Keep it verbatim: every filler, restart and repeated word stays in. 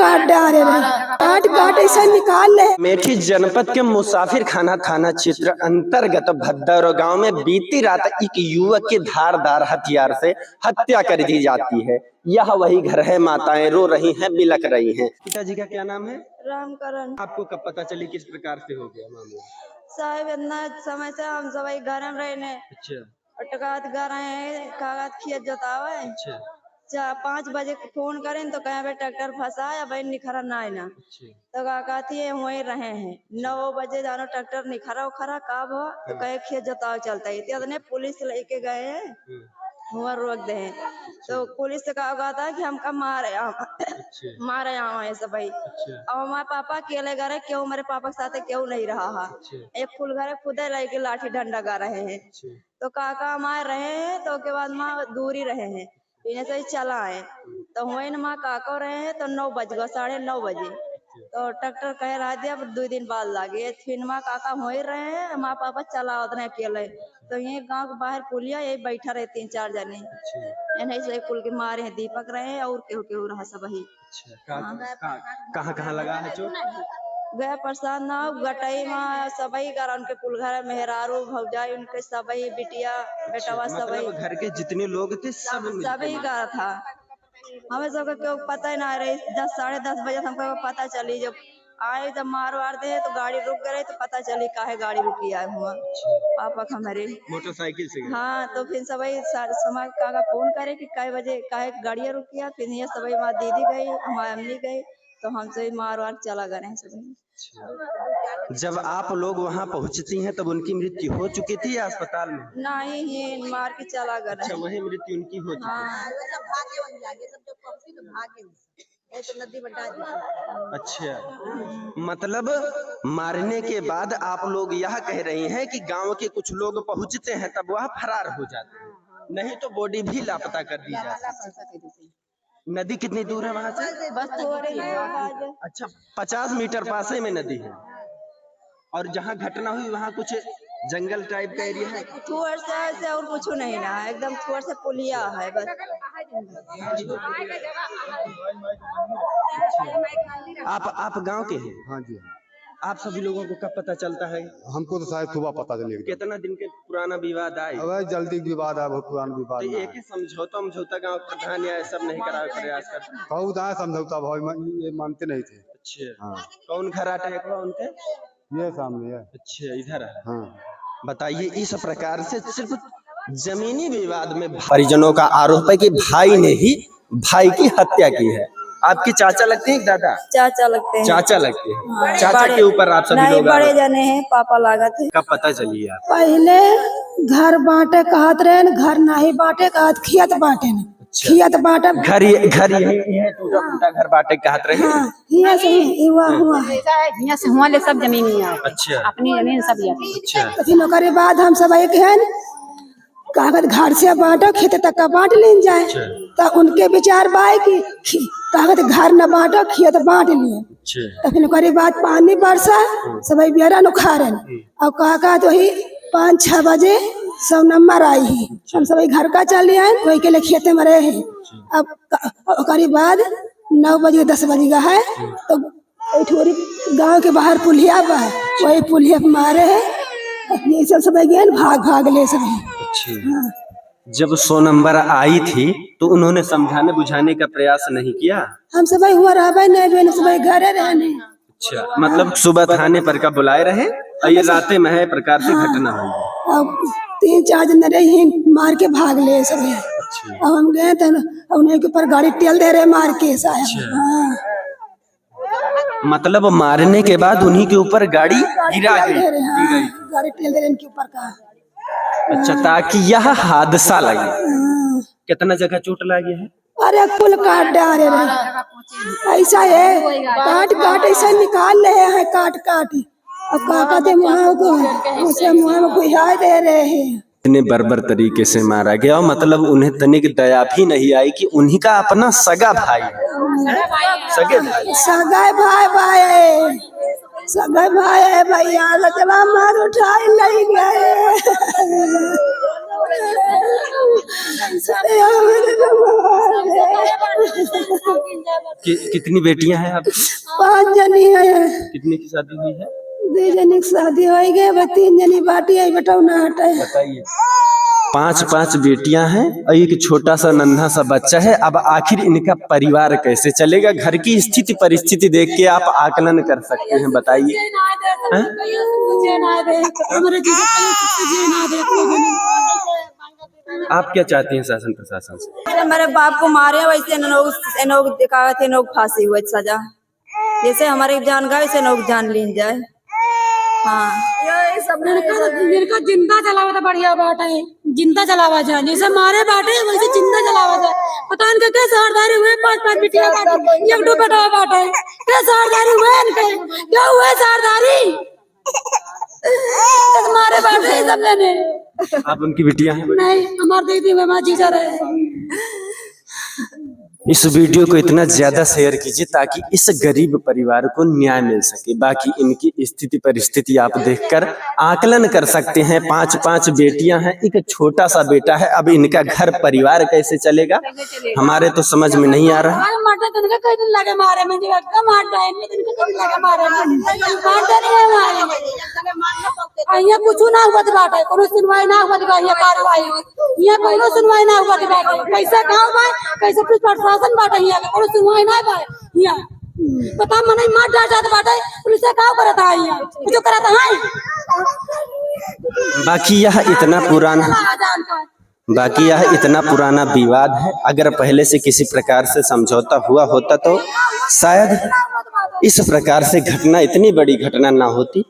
काट डारे रहे, काट काट ऐसे निकाल ले। अमेठी जनपद के मुसाफिर खाना थाना क्षेत्र अंतर्गत भद्दौर गांव में बीती रात एक युवक की धारदार हथियार से हत्या कर दी जाती है। यह वही घर है, माताएं रो रही हैं, बिलख रही हैं। पिताजी का क्या नाम है? रामकरण। आपको कब पता चली, किस प्रकार से हो गया मामला? साहब, इतना समय से हम सब घर में रहने। अच्छा। और टकात गा रहे हैं, कागज खेत जोतावे। अच्छा। चार पाँच बजे के फोन करें तो कहें, "बे, ट्रैक्टर फंसा है, अब निखरा ना आए ना।" अच्छा। तो का कहती है, "वहीं रहे हैं।" नौ बजे जानो ट्रैक्टर निखरा उखरा का भो, तो हाँ। कहे, "खेत जोतावे चलता है।" इतने पुलिस लेके गए हैं, हाँ। वहाँ रोक दे हैं। तो अच्छा। पुलिस से का कहता है कि हमका मारे, अच्छा। मारे आवे हैं सब भाई। अच्छा। अब हमारे पापा अकेले गए, क्यों हमारे पापा के साथ क्यों नहीं रहा है? अच्छा। एक फुल घर है, खुदे लेके लाठी डंडा गा रहे हैं। अच्छा। तो काका हमारे रहे हैं, तो ओके बाद माँ दूरी रहे हैं, इन्हें से ही चला है। तो हुए न माँ काको रहे हैं, तो नौ बज गो, साढ़े नौ बजे। तो ट्रैक्टर कहे रह दिया, अब दो दिन बाद लागे। फिर माँ काका हुए रहे हैं, माँ पापा चला उतने अकेले। तो ये गाँव के बाहर पुलिया, यही बैठा रहे तीन चार जने। अच्छा। इन्हें से कुल के मारे हैं, दीपक रहे हैं और केहू केहू रहा सब ही। अच्छा, का-, हाँ। का-, कहाँ, कहाँ लगा है चोट? गया प्रसाद ना, गटई में सबही घर, उनके कुल घर, मेहरारू, भौजाई, उनके सबही, बिटिया, बेटवा, अच्छा, मतलब सबही। घर के जितने लोग थे, सब मिलके सभी मारे। का था। हमें सबके क्यों पता ही ना रहे, दस, साढ़े दस बजे हमको पता चली, जब आए, जब मार वार दे, तो गाड़ी रुक गए, तो पता चली काहे गाड़ी रुकी आए हुआ। अच्छा। पापा का हमारे। मोटरसाइकिल से गए? हाँ, तो फिर सबही सा-, समाज का आगा फोन करे कि कै बजे, काहे गाड़ियाँ रुकिया, फिर ये सबही हमारी दीदी गई, हमारी अम्मी गई, तो हम सबही मार वार चला गए हैं सबही। अच्छा। जब आप लोग वहाँ पहुँचती हैं, तब उनकी मृत्यु हो चुकी थी या अस्पताल में? नहीं, ये मार के चला गए अच्छा, हैं। वहीं मृत्यु उनकी हो चुकी थी। हाँ। ये सब भागे वहीं आगे, सब जो पहुँची तो भागे। ये तो नदी में डाल दिया। अच्छा, मतलब मारने के बाद आप लोग यह कह रही हैं कि गांव के कुछ लोग पहुंचते हैं तब वह फरार हो जाते हैं, नहीं तो बॉडी भी लापता कर दी जाती है। नदी कितनी दूर है वहां से? बस थोड़े ही है। अच्छा, पचास मीटर पासे में नदी है। और जहाँ घटना हुई वहाँ कुछ जंगल टाइप का एरिया है? थोड़ा सा ऐसे और कुछ नहीं ना है, एकदम थोड़ा सा पुलिया है बस। आप, आप गांव के हैं? हाँ जी। आप सभी लोगों को कब पता चलता है? हमको तो शायद सुबह पता चलेगा। कितना दिन के पुराना विवाद है? अब जल्दी विवाद है, बहुत पुराना विवाद तो ना है। एक ही समझौता, समझौता गांव प्रधान या सब नहीं करावे प्रयास करते? बहुत आए समझौता भाई, मन-, ये मानते नहीं थे। अच्छा। हाँ। कौन घर आटे एक बा उनके? ये सामने है। अच्छा, इधर है। हाँ। बताइए, इस प्रकार से सिर्फ जमीनी विवाद में परिजनों का आरोप है कि भाई ने ही भाई की हत्या की है। आपके चाचा लगते हैं कि दादा? चाचा लगते हैं। चाचा लगते हैं। हाँ, चाचा बड़े, के ऊपर आप सभी नहीं, लोग बड़े आरोप जने हैं, पापा लागत है। कब पता चली आप? पहले घर बांटे कहत रहे, घर नहीं बांटे कहत, खेत बांटे न। अच्छा। खेत बांटे। घर ये, घर यही, यही टूटा फूटा घर बांटे कहत रहे। हाँ, हियाँ से ही हुआ, हुआ है। हियाँ से हुआ ले सब जमीन हियाँ। अच्छा। अपनी जमीन सब हियाँ। अच्छा। तो फिर ओकरे बाद हम सब एक हैं, कागज घर से बांटो, खेत तक का बांट लेन जाए। अच्छा। तो उनके विचार बाय कि खी-, कागज घर न बांटो, खेत बांट लिए। अच्छा। तो फिर ओकरे बाद पानी बरसा, हम्म। सबही बेरा नुखारन। हम्म। और काका तो ही पाँच छः बजे सौ नंबर आई ही। अच्छा। हम सबही घर का चली आए, वही के लिए खेते में रहे हैं। अच्छा। अब का-, ओकरे बाद नौ बजे, दस बजे का है, हम्म। तो एक ठोरी गाँव के बाहर पुलिया बा, वही पुलिया पे मारे है। ये सब, सब गए न, भाग, भाग ले सब। अच्छा। हाँ। जब सौ नंबर आई थी, तो उन्होंने समझाने बुझाने का प्रयास नहीं किया? हम सब हुआ रहबे नहीं, बेन सब घरे रहने। अच्छा, मतलब सुबह थाने पर का बुलाए रहे और ये राते में है प्रकार से हाँ। घटना हुई। अब तीन चार जन रहे, मार के भाग ले सब। अच्छा। अब हम गए थे न, उन्हीं के ऊपर गाड़ी टेल दे रहे मार के साहब। अच्छा। हाँ। मतलब मारने के बाद उन्हीं के ऊपर गाड़ी गिरा दी, गिरा दी। हाँ, गाड़ी टेल दे रहे इनके ऊपर का। अच्छा, ताकि यह हादसा लगे। हाँ। कितना जगह चोट लगे है? अरे, कुल काट डारे रहे। ऐसा है, काट काट ऐसा निकाल ले हैं, काट काट। अब का कहते हैं, मुँह को, उसे मुँह में गुहा दे रहे हैं। इतने बर्बर तरीके से मारा गया, मतलब उन्हें तनिक दया भी नहीं आई कि उन्हीं का अपना सगा भाई है। सगे भाई। सगा भाई, भाई है। सगा भाई है भैया, लजवा मार उठाए ले गए। कि-, कितनी बेटियां हैं आपकी? पाँच जनी हैं। कितनी की शादी हुई है? दुइ जनी की शादी होइ गए, बस तीन जनी बाटी है, बेटा ना हटे। बताइए, पांच, पांच बेटियां हैं और एक छोटा सा नन्हा सा बच्चा है। अब आखिर इनका परिवार कैसे चलेगा? घर की स्थिति परिस्थिति देख के आप आकलन कर सकते हैं, बताइए। हैं? आप क्या चाहते हैं शासन प्रशासन से? अरे, हमारे बाप को मारे, वैसे इन्हों, इन्हों दिखावे थे, इन्हों फांसी हुए सजा। जैसे हमारे जान गए, वैसे इन्हों जान लीन जाए। हाँ। ये सब जिनका, जिनका जिंदा जलावा तो बढ़िया बात है, जिंदा जलावा जाए, जैसे मारे बाटे वैसे जिंदा जलावा जाए। पता इनका क्या सरदारी हुए, पांच पांच बिटिया बाटे, एक दो बेटा बाटे, क्या सरदारी हुए इनके, क्या हुए सरदारी? मारे बाटे सब जने। आप उनकी बिटिया हैं? नहीं, हमारे दीदी हुए, हमारे जीजा रहे। इस वीडियो को इतना ज्यादा शेयर कीजिए ताकि इस गरीब परिवार को न्याय मिल सके। बाकी इनकी स्थिति परिस्थिति आप देखकर आकलन कर सकते हैं। पांच, पांच बेटियां हैं, एक छोटा सा बेटा है। अब इनका घर परिवार कैसे चलेगा, हमारे तो समझ में नहीं आ रहा। आज मरते तो इनके कई दिन लगे मारे में, जब एकदम हाथ डाइन में, तो इनके कई दिन लगे मारे में। मारते नहीं है मारे में। आ, यहाँ कुछ ना हुआ तो बात है, कोनो सुनवाई ना हुआ तो बात है, कार्रवाई। यहाँ कोनो सुनवाई ना हुआ तो बात है। कैसे गाँव बा, कैसे पुलिस प्रशासन बाटे यहाँ, कोनो सुनवाई ना बा यहाँ। पता मनई मार डाल जात बाटे, पुलिस का करत है यहाँ, कुछ करत है? बाकी यह इतना पुराना, बाकी यह इतना पुराना विवाद है। अगर पहले से किसी प्रकार से समझौता हुआ होता तो शायद इस प्रकार से घटना, इतनी बड़ी घटना ना होती।